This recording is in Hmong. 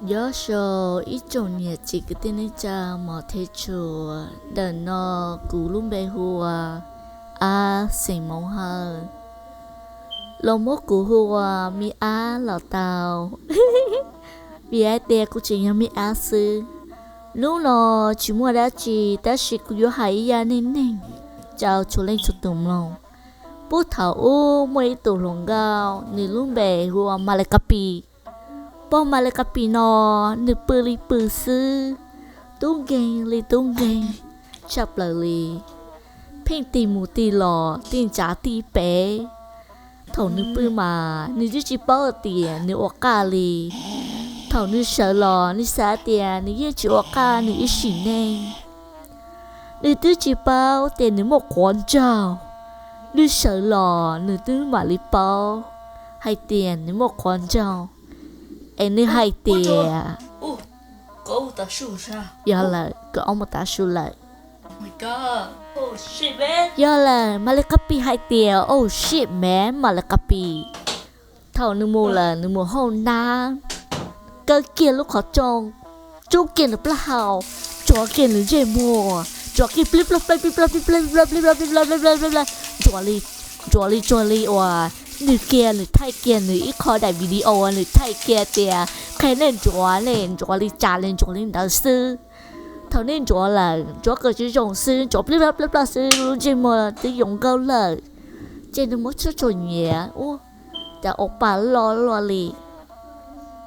Nyob zoo ib tsoom niam txiv kwv tij neej tsa mos them tshuav, ntawm no kuv lub npe hu ua Ab xeem Moov Hawj, los muab kuv hu ua Me Ab los tau, vim hais tias kuv tseem yog Me Ab xwb. Hnub no tsis muaj dab tsi tab sis kuv yuav hais ib yam neej neeg rau txhua leej txhua tus mloog. Puag thaum ub muaj ib tug hluas nkauj, nws lub npe hu ua Mas Lis Kas Pis. Pog Mas Lis Kas Pis no, nws pw li pw xwb, tub nkeeg li tub nkeeg tshaj plaws li, pheej tig mus tig los tig ntsav tig pem. Thaum nws pw mas nws twb tsis paub tias nws ua qaj li. Thaum nws sawv los nws xav tias nws yeej tsis ua qaj nws ib sim neej. Nws twb tsis paub tias nws muaj quav ntsug. Nws sawv los nws twb mam li paub hais tias nws muaj quav ntsug, es nws hais tias, yog lawm, koj ob mus tav su lawm. Yog lawm, Mas Lis Kas Pis hais tias, Oh shit man, Mas Lis Kas Pis. Thaum nws mus lawm nws mus hauj nab, kaw kiag lub qhov rooj, tsub kiag nws plaub hau, ntsuav kiag nws ntsej muag, ntsuav kiag pli pla pli pla pli pla pli pla pli pla pli pla pli pla, ntsuav li, ntsuav li tsuag li uas nws kiag nws thaij kiag nws ib qho daim video uas nws thaij kiag tias qhia nej ntsuav, nej ntsuav li cas li ntsuav li ntawd xwb. Thaum nej ntsuav lawm ntsuav kom zoo zoo xwb, ntsuav pli pla pli pla xwb, lub ntsej muag twb yoo nkauj lawm. Ces nws muab tshuaj tsuag nyiav ua cas ua pa loj luaj li.